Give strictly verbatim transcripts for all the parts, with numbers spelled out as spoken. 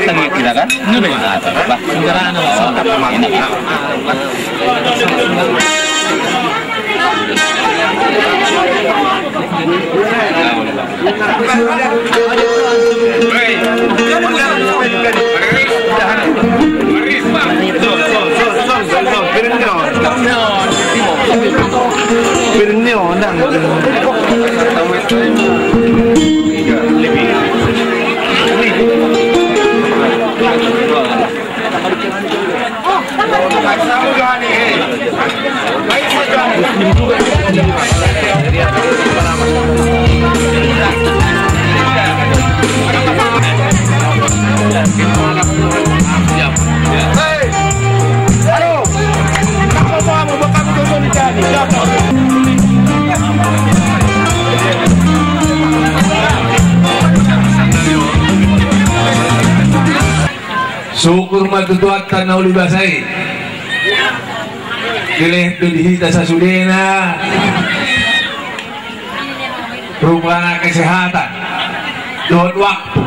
Kita kan? Nah, coba. Enak. Syukur ma tu Tuhanta na uli basa i. Dilehon do di hita sasudena rupana kesehatan dohot waktu.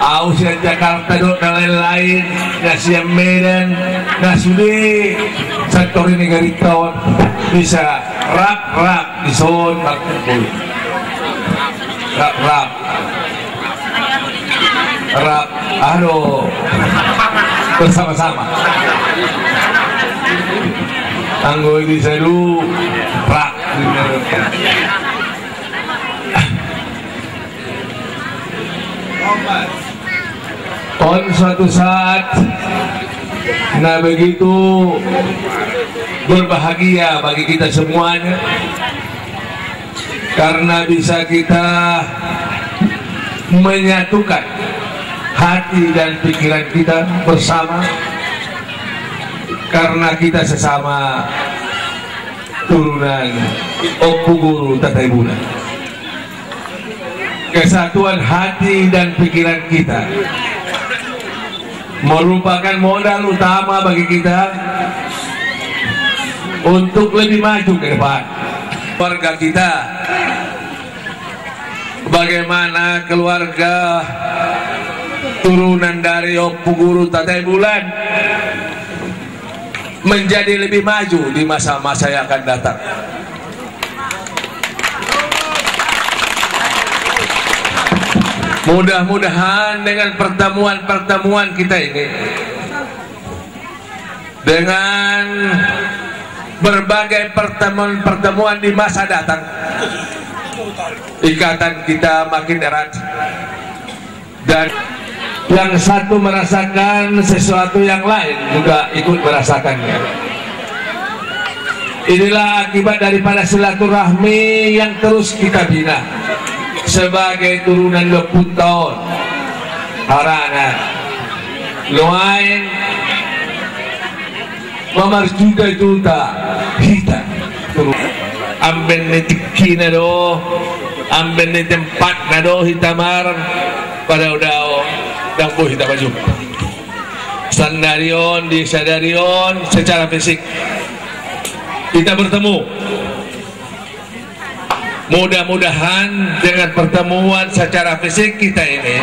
Ahu sian Jakarta dohot na lain-lain, na sian Medan, na sude santori ni garinta on bisa rap-rap dison markumpul. Rap-rap. Rap, aduh. Bersama-sama. Anggo di sadu, rap. On suatu saat na begitu berbahagia bagi kita semuanya. Karena bisa kita menyatukan hati dan pikiran kita bersama, karena kita sesama turunan Ompu Guru Tatai Bulan. Kesatuan hati dan pikiran kita merupakan modal utama bagi kita untuk lebih maju ke depan. Keluarga kita, bagaimana keluarga turunan dari Ompu Guru Tatai Bulan menjadi lebih maju di masa-masa yang akan datang. Mudah-mudahan dengan pertemuan-pertemuan kita ini, dengan berbagai pertemuan-pertemuan di masa datang, ikatan kita makin erat. Dan yang satu merasakan sesuatu, yang lain juga ikut merasakannya. Inilah akibat daripada silaturahmi yang terus kita bina sebagai turunan Ompunta on. Harana nuaeng mamarjuta-juta hita. Amben ni tingkina do, amben ni tempatna do hita marpadaodao, ndang boi hita manjumpa. Sandari on, di sadari on secara fisik kita bertemu. Mudah-mudahan dengan pertemuan secara fisik kita ini,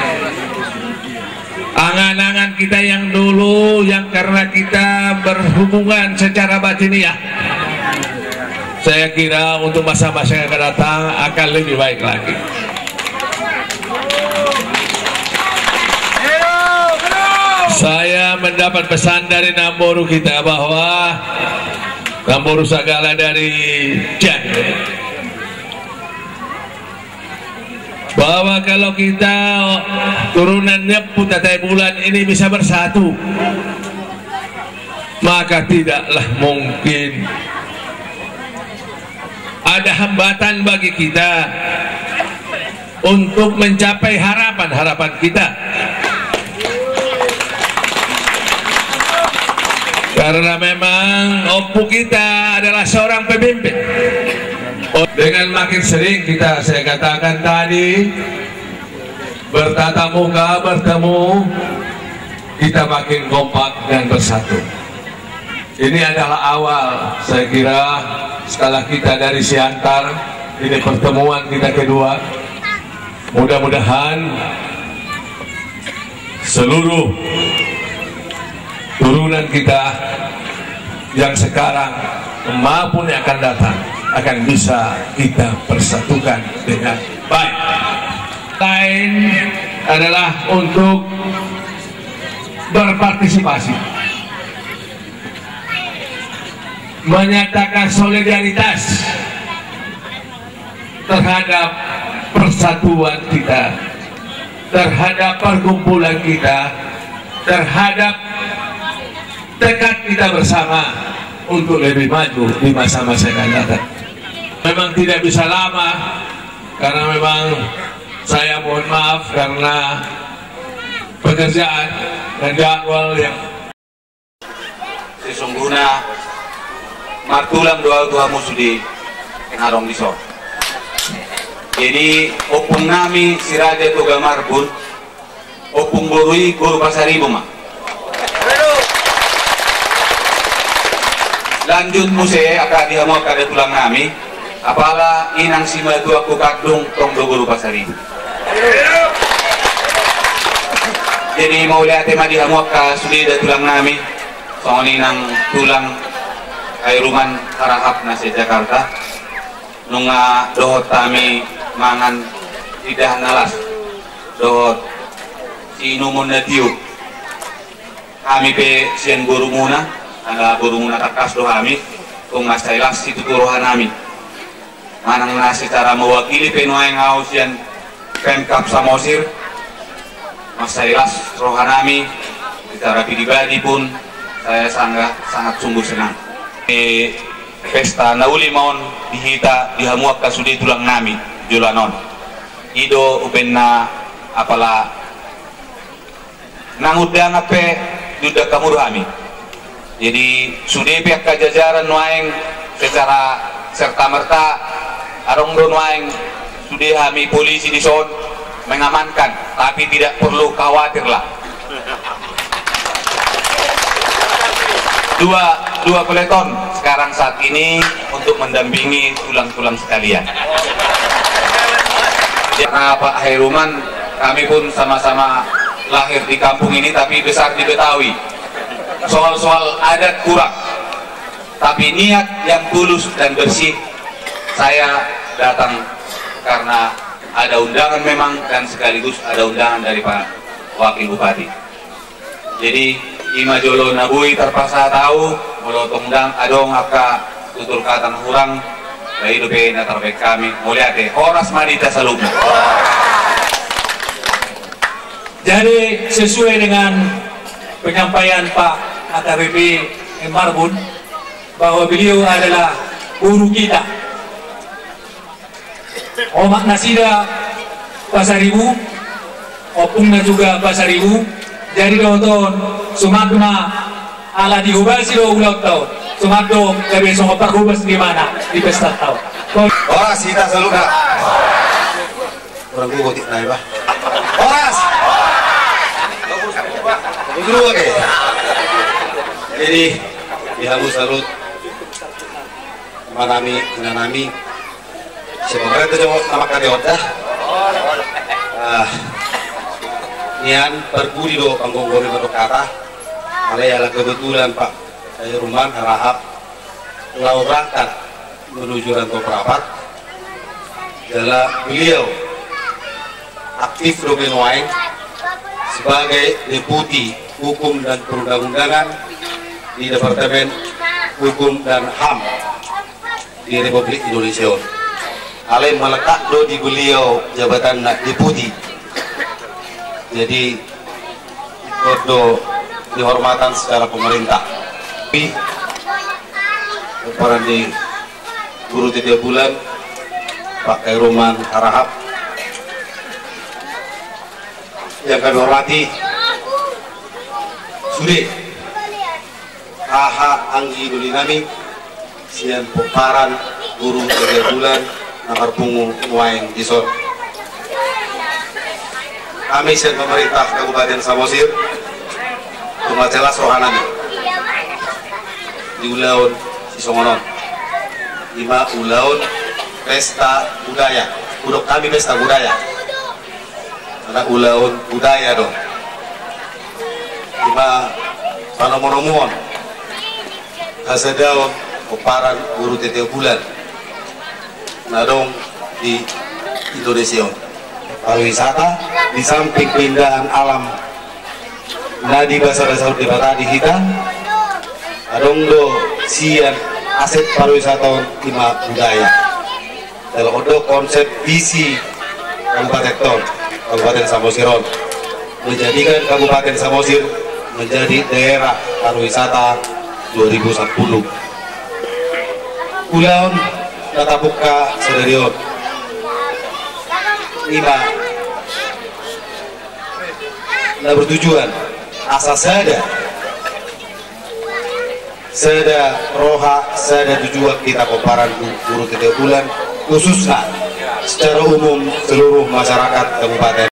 angan-angan kita yang dulu, yang karena kita berhubungan secara batiniah, saya kira untuk masa-masa yang akan datang akan lebih baik lagi. Saya mendapat pesan dari namboru kita bahwa Namboru Sagala dari Cianjur, bahwa kalau kita turunan Ompu Tatai Bulan ini bisa bersatu, maka tidaklah mungkin ada hambatan bagi kita untuk mencapai harapan-harapan kita. Karena memang Ompu kita adalah seorang pemimpin. Dengan makin sering kita, saya katakan tadi, bertatap muka, bertemu, kita makin kompak dan bersatu. Ini adalah awal, saya kira, setelah kita dari Siantar, ini pertemuan kita kedua. Mudah-mudahan Seluruh turunan kita yang sekarang maupun yang akan datang akan bisa kita persatukan dengan baik. Lain adalah untuk berpartisipasi, menyatakan solidaritas terhadap persatuan kita, terhadap perkumpulan kita, terhadap tekad kita bersama untuk lebih maju di masa-masa yang akan datang. Memang tidak bisa lama, karena memang saya mohon maaf karena pekerjaan dan jadwal yang Sesungguhna martulang do ahu tu hamu sude na adong dison. Jadi, ompung nami si Raja Toga Marbun, ompung boru i boru Pasaribu ma. Lanjut muse angka di hamu angka da tulang nami, apala inang simatuak tu kandung tong do boru Pasaribu. Jadi mauliate ma di hamu angka sude da tulang nami, songon i nang tulang Hairuman Harahap na sian Jakarta. Nunga dohot hami mangan indahan na las dohot siinumon na tio. Hami pe sian borumuna, ala borumuna tangkas do hami, tung mansai las situtu roha nami. Manang na secara mewakili pe nuaeng ahu sian Pemkab Samosir, mansai las roha nami, secara pribadi pun saya sangat, sangat sungguh senang. E, pesta na uli ma on di hita, di hamu angka sude tulang nami joloan on. I do umbahen na apala nang undangan pe diundang hamu do hami. Jadi sude pe angka jajaran nuaeng secara serta merta adong do nuaeng sude hami polisi dison mengamankan, tapi tidak perlu khawatir lah. Dua, dua peleton sekarang saat ini untuk mendampingi tulang-tulang sekalian. Karena Pak Hairuman, kami pun sama-sama lahir di kampung ini tapi besar di Betawi. Soal-soal adat kurang. Tapi niat yang tulus dan bersih, saya datang karena ada undangan memang dan sekaligus ada undangan dari Pak Wakil Bupati. Jadi ima jolo na boi tarpasahat ahu, molo tung ndang adong angka tutur kata na hurang, ba i dope na tarbaen hami. Mauliate, horas ma di hita saluhutna. Jadi sesuai dengan penyampaian Pak A K B P M Marbun bahwa beliau adalah guru kita. Omak nasida Pasaribu, ompungna juga Pasaribu. Jadi dohot on, suman do ma ala dihobasi do ulaonta on. Suman do gabe songon parhobas ni ibana di pestanta on. Horas hita saluhutna. Kurang gogo tikna iba. Horas. Jadi di hamu saluhut, amanami, inanami, sian pemerintah jo na mangkatai on da. Ah, nian parpudi do panggomgomi mandok hata. Alai ala kebetulan Pak Hairuman Harahap laho berangkat menuju Rantau Prapat. Jala beliau aktif dope nuaeng sebagai Deputi Hukum dan Perundang-undangan di Departemen Hukum dan HAM di Republik Indonesia on. Alai melekat do di beliau jabatanna Deputi. Jadi ikut do dihormatan secara pemerintah. Tapi peran di Guru Tiga Bulan, Pak Hairuman Harahap, yang kami hormati sude haha anggi doli nami sian pomparan Guru Tiga Bulan na marpungu nuaeng dison. Hami sian pemerintah Kabupaten Samosir, tung mansai las roha nami di ulaon sisongon on. Ima ulaon pesta budaya. Hudok hami pesta budaya. Karena ulaon budaya do. Ma panomunomuon hasadaon pomparan Guru Tete Bulan na adong di Indonesia on. Pariwisata di samping keindahan alam na dibasabasahon Debata di hita, adong do sian aset pariwisata on ima budaya. Jala on do konsep visi Kabupaten on, Kabupaten Samosir on, menjadikan Kabupaten Samosir menjadi daerah pariwisata dua ribu sepuluh. Ulaon na tapungka sadari on ima na bertujuan asa sada, sada roha, sada tujuan hita pomparan Guru Tete Bulan, khususna secara umum seluruh masyarakat Kabupaten